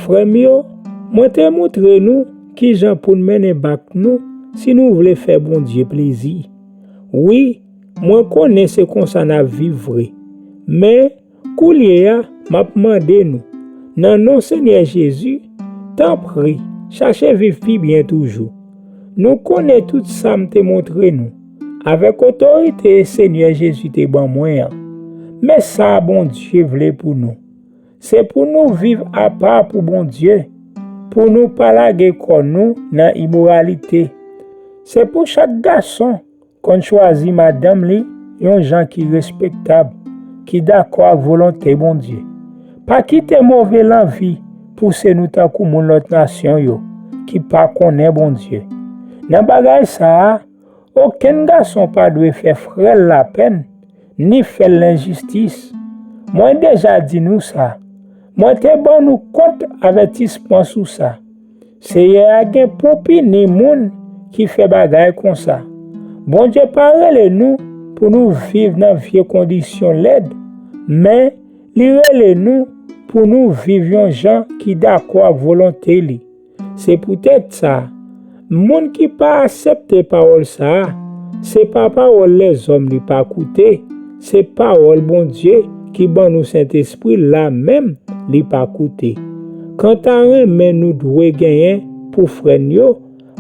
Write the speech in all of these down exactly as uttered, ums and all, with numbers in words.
Frè m yo, mwen te montre nou kijan pou n mennen bak nou si nou vle fè Bondye plezi. Wi, mwen konnen se konsa n ap viv vre. Men, koulye a, m ap mande nou, nan non Senyè Jezi, tanpri, chache viv pi byen toujou. Nou konnen tout sa m te montre nou, avèk otorite Senyè Jezi te ban mwen an. Men sa Bondye vle pou nou. Se pou nou viv apa pou Bondye, pou nou pa lage kò nou nan imoralite. Se pou chak gason konn chwazi madanm li yon jan ki respektab, ki dakò ak volonte Bondye. Pa kite move lanvi pouse nou tankou moun lòt nasyon yo ki pa konnen Bondye. Nan bagay sa a, okenn gason pa dwe fè frè l lapèn, ni fè l lenjistis. Mwen deja di nou sa. Mwen te ban nou kont avètisman sou sa. Seyè a gen pou pini moun ki fè bagay konsa. Bondye pa rele nou pou nou viv nan vye kondisyon lèd, men li rele nou pou nou viv yon jan ki dakò ak volonte li. Se poutèt sa, moun ki pa aksepte pawòl sa a, se pa pawòl lèzòm li pa koute, se pawòl Bondye ki ban nou Sentespri l la menm li pa koute. Kanta renmen nou dwe genyen pou frè n yo,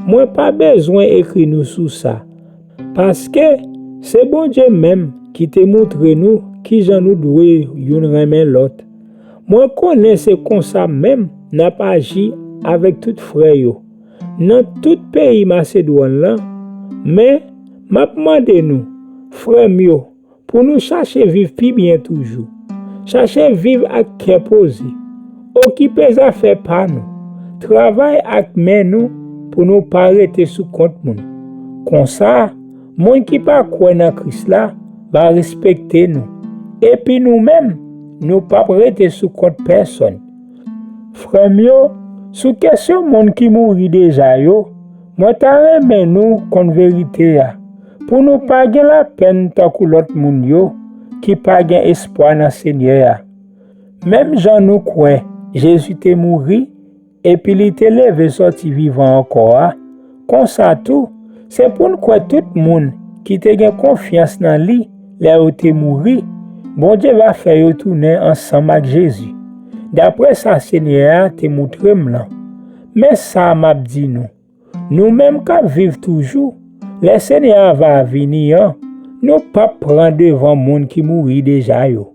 mwen pa bezwen ekri nou sou sa, paske se Bondye menm ki te montre nou kijan nou dwe youn renmen lòt. Mwen konnen se konsa menm n ap aji avèk tout frè yo nan tout peyi Masedwàn lan, men m ap mande nou, frè m yo, pou nou chache viv pi byen toujou. Chache viv ak kè poze. Okipe zafè pa nou. Travay ak men nou pou nou pa rete sou kont moun. Konsa, moun ki pa kwè nan Kris la va respekte nou. Epi nou menm, nou p ap rete sou kont pèsonn. Frè m yo, sou kesyon moun ki mouri deja yo, mwen ta renmen nou konn verite a, pou nou pa gen lapèn tankou lòt moun yo ki pa gen espwa nan Senyè a. Menm jan nou kwè Jezi te mouri epi li te leve sòti vivan ankò a, konsa tou, se pou n kwè tout moun ki te gen konfyans nan li lè yo te mouri, Bondye va fè yo tounen ansanm ak Jezi, dapre sa Senyè a te montre m lan. Men sa m ap di nou, nou menm k ap viv toujou, lè Senyè a va vini an, nou p ap pran devan moun ki mouri deja yo.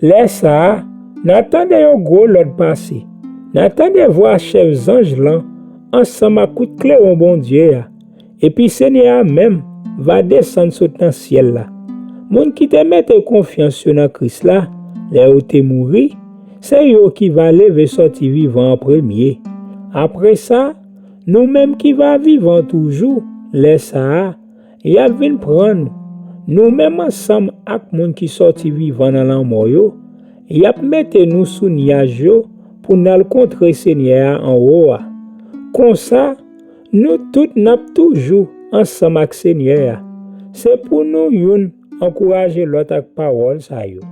Lè sa a, n a tande yon gwo lòd pase. N a tande vwa chèf zanj lan ansanm ak kout klewon Bondye a, epi Senyè a menm va desann sot nan syèl la. Moun ki te mete konfyans yo nan Kris la lè yo te mouri, se yo ki va leve sòti vivan an premye. Apre sa, nou menm ki va vivan toujou lè sa a, y ap vin pran nou, nou menm ansanm ak moun ki sòti vivan nan lanmò yo, y ap mete nou sou nyaj yo pou n al kontre Senyè a anwo a. Konsa, nou tout n ap toujou ansanm ak Senyè a. Se pou nou youn ankouraje lòt ak pawòl sa yo.